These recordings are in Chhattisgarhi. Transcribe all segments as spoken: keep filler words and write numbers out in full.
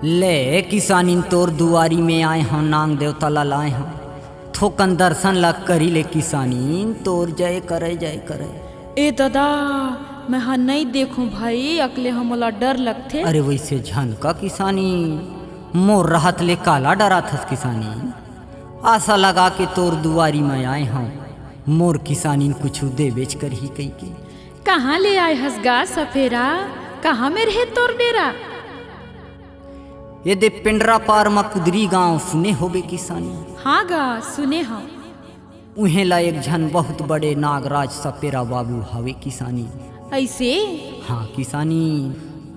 ले किसानिन, तोर दुआरी में आए हंव, नांग देवता ला लाए हंव, थोकन दर्शन ला करी ले किसानिन, तोर जय करे, जय करे। ए ददा, मैं हा नइ देखूं भाई, अकले हा मोला डर लगथे। अरे वइसे झन का किसानिन, मोर रहत ले काला डराथस किसानिन? आसा लगा के तोर दुआरी में आए हंव, मोर किसानिन कुछु देबेच करही कहिके। कहाँ ले आए हस गा सपेरा? कहाँ में रहे तोर डेरा? ये दे पेंडरा पार म कुदरी गांव सुने होबे किसानी। हाँ गा, सुने हंव। उहें ला एक झन बहुत बड़े नागराज सपेरा बाबू हवे किसानी। अइसे? हाँ किसानी,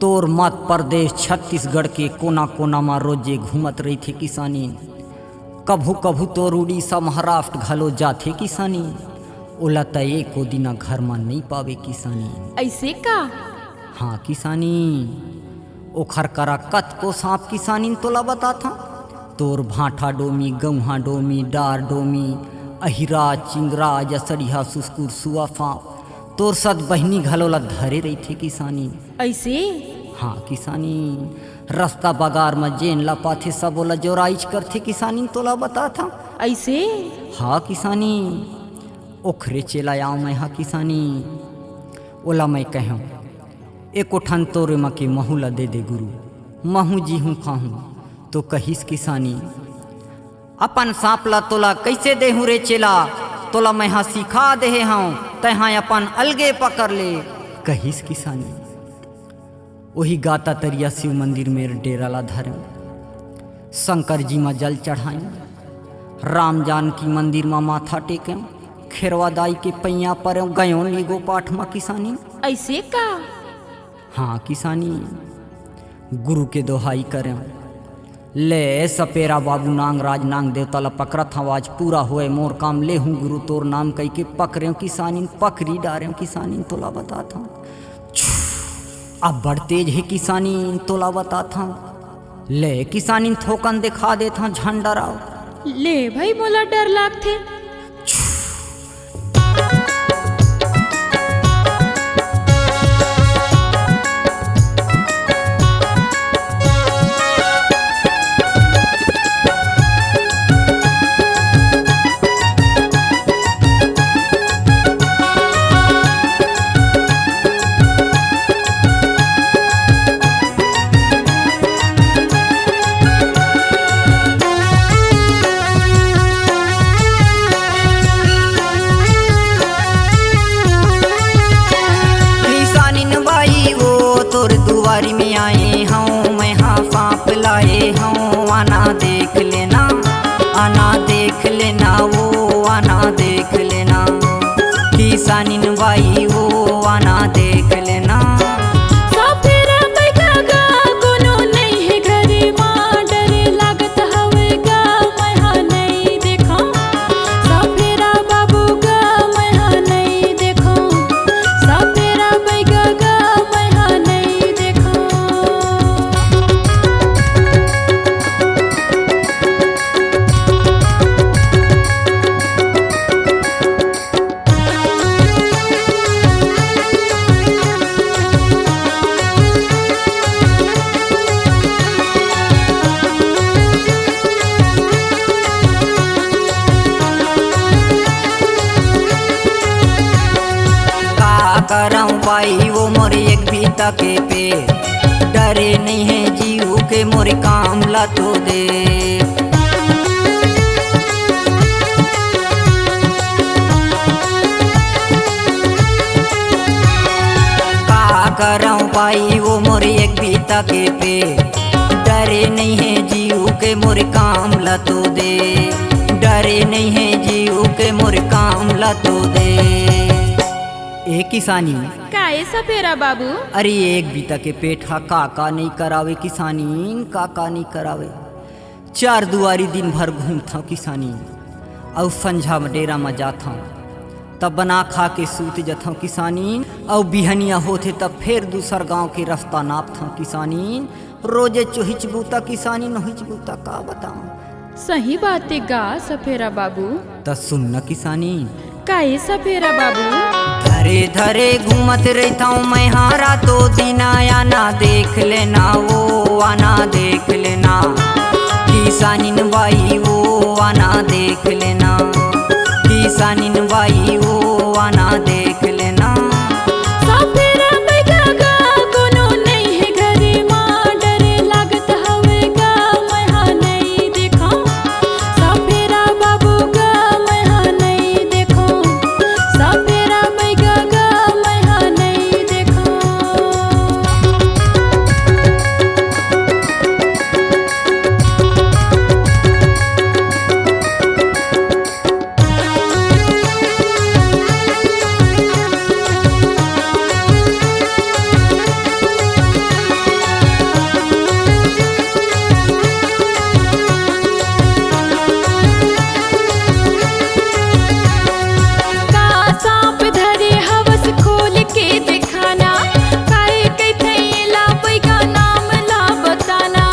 तोर मत प्रदेश छत्तीसगढ़ के कोना कोना म रोजे घूमत रहिथे किसानी। कभू कभू तोर उड़ीसा महाराष्ट्र घलो जाथे किसानी। ओला त एको दिना घर म नइ पावे किसानी। अइसे का? हाँ किसानी, ओखर करा कतको सांप किसानिन तोला बताथंव। तोर भांठा डोमी, गौहा डोमी, डार डोमी, अहिरा, चिंगरा, जसड़िया, सुसकुर, सुआ सांप, तोर सत बहिनी घलो ला धरे रहिथे किसानिन। अइसे? हाँ किसानिन, रस्ता बगार म जेन ला पाथे सबो ला जोराइच करथे किसानिन तोला बताथंव। अइसे? हाँ किसानिन, ओखरे चेला आंव मैं हा किसानिन। ओला मैं कहेंव, एको ठन तोरे म के महू ला दे दे गुरु, महू जीहूं खाहूं। तो कहिस किसानी, अपन सांप ला तोला कइसे देहूं रे चेला, तोला मैं हा सिखा देहे हंव, तैं हा अपन अलगे पकड़ ले, कहिस किसानी। ओही गाता तरिया शिव मंदिर में डेरा ला धरेंव, शंकर जी म जल चढ़ाएंव, राम जानकी मंदिर म माथा टेकेंव, खेरवा दाई के पैया परेंव, गयों लीगो पाठ म किसानी। अइसे का? हाँ किसानी, गुरु के दोहाई करेंव। ले सपेरा बाबू नांगराज नांग देवता ला पकड़त हंव, आज पूरा होय मोर काम, लेहूं गुरु तोर नाम कहिके पकरेंव किसानिन, पकरी डारेंव किसानिन, तोला बताथंव। छू, अब्बड़ तेज हे किसानिन, तोला बताथंव। ले किसानिन थोकन देखा देथंव, झन डराव। ले भई मोला डर लागथे। किसानिन बाई वो तोर दुआरी में आए हंव, मैं हा सांप लाए हंव, आना देख लेना, आना देख लेना, वो आना देख लेना। किसानिन बाई वो आना देख लेना। सपेरा बैगा गा, कोनो नइ हे घरे मा, डरे लागत हवे गा, मैं हा नइ देखंव। सपेरा बाबू गा, मैं हा नइ देखंव। सपेरा बैगा गा, मैं हा नइ देखंव। का करंव बाई वो मोर एक बीता के पेट, डरे नइ हे जीव के मोर काम ला तो दे। का करंव बाई वो मोर एक बीता के पेट, डरे नइ हे जीव के मोर काम ला तो दे, डरे नइ हे जीव के मोर काम ला तो दे। ए किसानी। का ए सपेरा बाबू? अरे एक बीता के पेट हा का का नइ करावे किसानिन, का का नइ करावे। चार दुआरी दिन भर घूमथंव किसानिन, अउ संझा म डेरा म जाथंव, तब बना खा के सूत जथंव किसानिन, अउ बिहनिया होथे तब फेर दूसर गांव के रस्ता नापथंव किसानिन। रोजे चोहिच बूता किसानिन, ओहिच बूता का बतावंव। सही बात ए गा सपेरा बाबू। त सुन न किसानिन। का ए सपेरा बाबू? घर ए धरे घूमत रहिथौं मैं हा रातो दिन, आना देख लेना वो, आना देख लेना। किसानिन बाई वो, आना देख लेना। किसानिन बाई वो, आना देख लेना। सफेरा बैगा गा कोनो नइ हे घरे मा, डरे लागत हवे गा मैं हा नइ देखौं। सफेरा बाबू गा मैं हा नइ देखौं। सफेरा बैगा गा मैं हा नइ देखौं। का सांप धरे हवस खोल के देखाना, काहे कहिथे एला बैगा नाम ला बताना।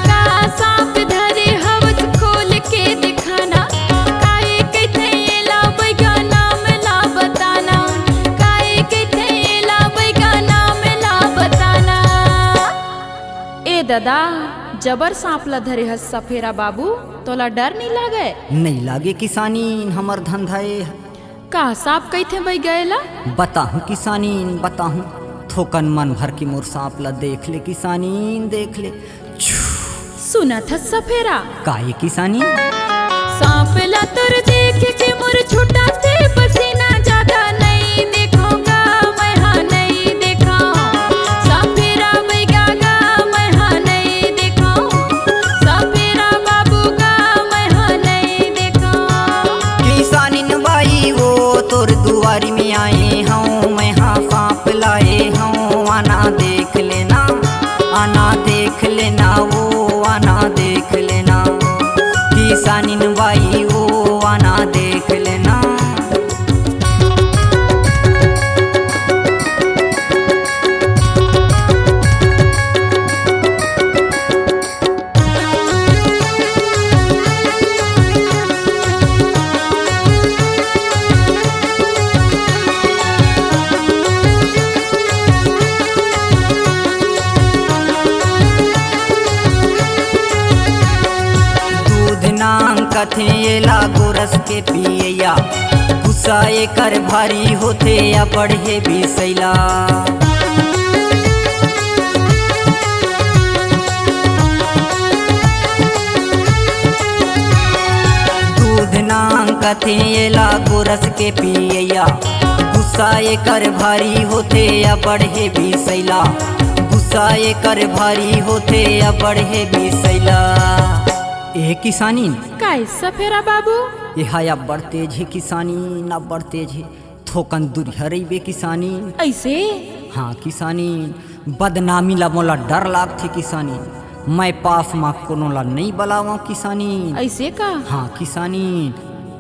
का सांप धरे हवस खोल के देखाना, काहे कहिथे एला बैगा नाम ला बताना, काहे कहिथे एला बैगा नाम ला बताना। ए ददा, जबर सांप ला धरे हस सफेरा बाबू, तोला डर नइ लागे? नइ लागे किसानिन, हमर धंधा ए। का सांप कहिथे बैगा एला? बताहूं किसानिन, बताहूं। थोकन मन भर के मोर सांप ला देख ले किसानिन, देख ले। छू। सुनत हस सफेरा? का ए किसानिन? सांप ला तोर देख के मोर छूटथे पसीना, जादा नइ देखौं गा मैं हा नइ देखौं। सफेरा बैगा गा मैं हा नइ देखौं। सफेरा बाबू गा मैं हा नइ देखौं। किसानिन बाई वो तोर दुआरी में आए हौं, मैं हा सांप लाए हौं, आना देख लेना, आना देख लेना वो, आना देख लेना। किसानिन बाई वो, आना देख लेना। दूध नांग कथे एला गोरस के पियैया, गुस्सा एकर भारी होथे अबड़ हे बिसैला। दूध नांग कथे एला गोरस के पियैया, गुस्सा एकर भारी होथे अबड़ हे बिसैला। गुस्सा एकर भारी होथे अबड़ हे बिसैला। ए किसानिन। काय सफेरा बाबू? एहा अब्बड़ तेज हे किसानिन, अब्बड़ तेज हे। थोकन दुरिहा रहिबे किसानिन। अइसे? हाँ किसानिन, बदनामी ला मोला डर लागथे किसानिन। मैं पास मा कोनो ला नइ बलावंव किसानिन। अइसे का? हाँ किसानिन,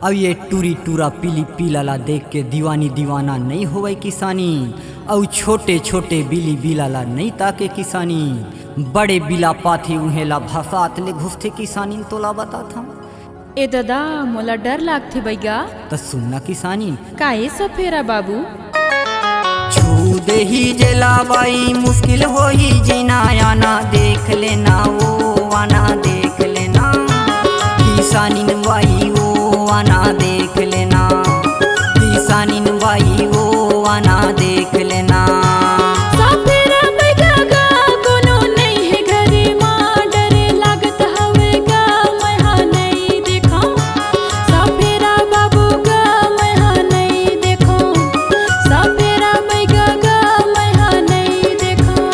अउ ये टूरी टूरा पीली पीला ला देख के दीवानी दीवाना नइ होवय किसानिन। अउ छोटे छोटे बिली बिला ला नइ ताके किसानिन। बड़े बिला पाथे उहें ला भसात ले घुसथे किसानिन, तोला बताथंव। ए ददा, मोला डर लागथे बइगा। त सुन ना किसानिन। का ए सफेरा बाबू? छू देही जेला बाई, मुश्किल होही जीना, आना देख लेना वो, आना देख लेना। किसानिन बाई वो, आना देख लेना। किसानिन बाई वो, आना देख लेना। सफेरा बइगा गा कोनो नइ हे घरे मा, डरे लागत हवे गा, मैं हा नइ देखंव। सफेरा बाबू गा, मैं हा नइ देखंव। सफेरा बइगा गा, मैं हा नइ देखंव।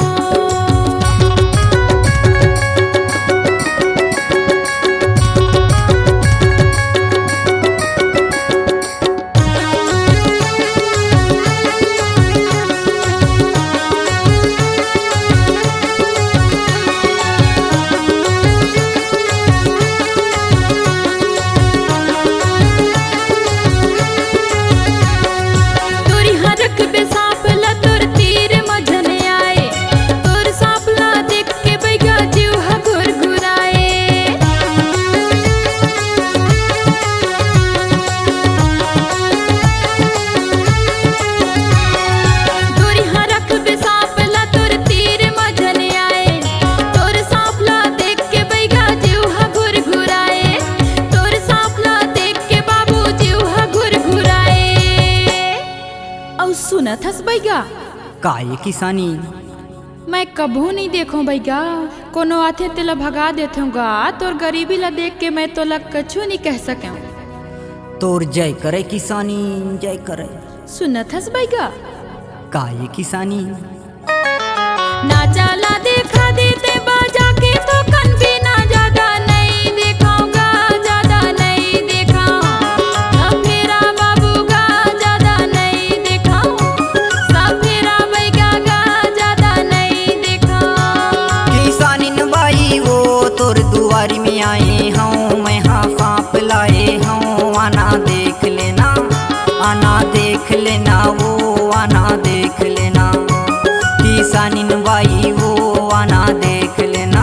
थस बइगा। का ये किसानी? मैं कभू नइ देखों बइगा, कोनो आथे तेला भगा देथों गा। तोर गरीबी ला देख के मैं तोला कछु नइ कह सकेंव। तोर जय करे किसानी, जय करे। सुनत हस बइगा? का ये किसानी? ना चला देखा देते बाजा के तो कन बिना ज्यादा नइ देखांव गा, ज्यादा नइ देखांव। सफेरा बाबू गा ज्यादा नइ देखांव, सफेरा बइगा गा ज्यादा नइ देखांव। किसानिन बाई वो तोर दुआरी में आए हंव, मैं हा सांप लाए हंव, आना देख लेना, आना देख लेना वो, आना देख लेना। किसानिन बाई वो, आना देख लेना।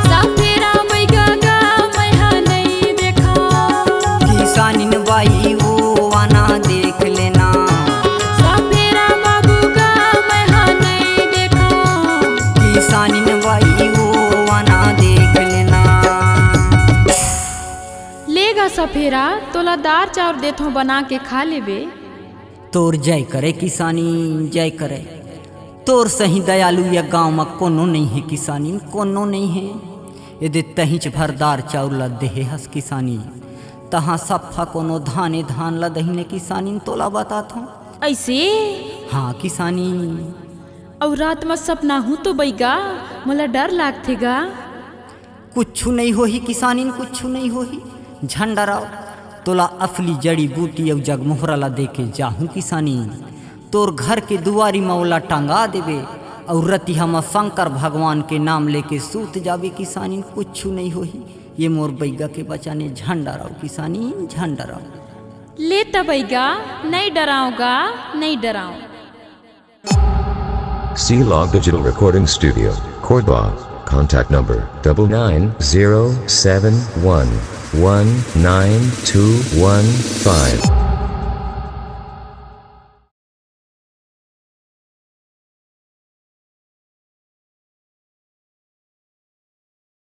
सफेरा बइगा गा मैं हा नइ देखांव। किसानिन बाई वो, आना देख लेना। सफेरा बाबू गा मैं हा नइ देखांव। किसानिन बाई वो, आना देख लेना। ले गा सफेरा, तोला दार चाउर देथों, बना के खा लेबे। तोर जय करे किसानी, जय करे। तोर सही दयालु ये गांव म कोनो नइ हे किसानी, कोनो नइ हे। एदे तहींच भर दार चाउर ला देहे हस किसानी, तहां सफा कोनो धाने धान ला दहिने किसानी, तोला बताथों। अइसे? हां किसानी। अउ रात म सपना हूं तो बइगा, मोला डर लागथे गा। कुछु नइ होही किसानिन, कुछु नइ होही, झन डराव। तोला असली जड़ी बूटी अउ जगमोहरा ला देके जाहूं किसानिन। तोर घर के दुआरी म ओला टंगा देबे अउ रतिहा म शंकर भगवान के नाम लेके सूत जाबे किसानिन, कुछु नइ होही। ये मोर बइगा के बचन ए, झन डराव किसानिन, झन डराव। ले त बइगा, नइ डरांव गा, नइ डरांव। C Log Digital Recording Studio, Korba. Contact number double nine zero seven one one nine two one five.